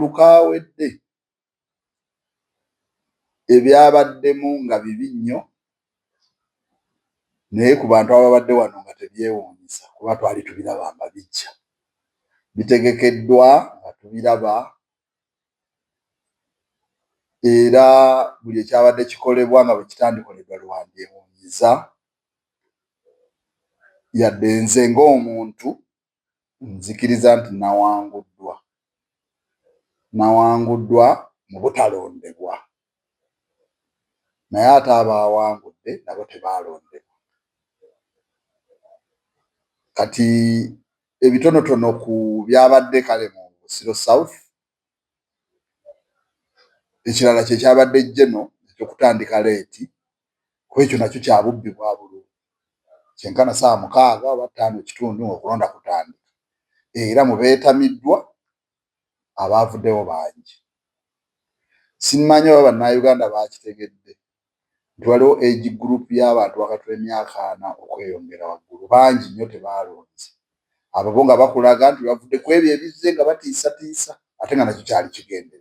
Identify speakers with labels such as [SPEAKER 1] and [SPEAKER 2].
[SPEAKER 1] Akalulu kaawedde, ebyabaddemu nga bibi nnyo, naye ku bantu ababadde wano nga tebyewuunyisa, kuba twali tubiraba nga bijja bitegekeddwa, nga tubiraba, era buli ekyabadde kikolebwa nga bwe kitandikoleddwa lwandyewuunyiza. Yadde nze ng'omuntu nzikiriza nti nawanguddwa, nawanguddwa mu butalondebwa, naye ate abaawangudde nabo tebaalondebwa. Kati ebitonotono ku byabadde kale mu Busiro South, ekirala kye kyabadde jeno ekyokutandika late, kuba ekyo nakyo kya bubbi bwa bululu. Kyenkana 6:00 oba 5:15 ng'okulonda kutandika, era mu beetamiddwa abaavuddewo bangi. Simanyi oba Bannayuganda bakitegedde nti waliwo age group y'abantu wakati w'emyaka 40 okweyongera waggulu, bangi nnyo tebaalonze. Abo bo nga bakulaga nti bavudde ku ebyo ebizze nga batiisatiisa, ate nga nakyo kyali kigendererwa.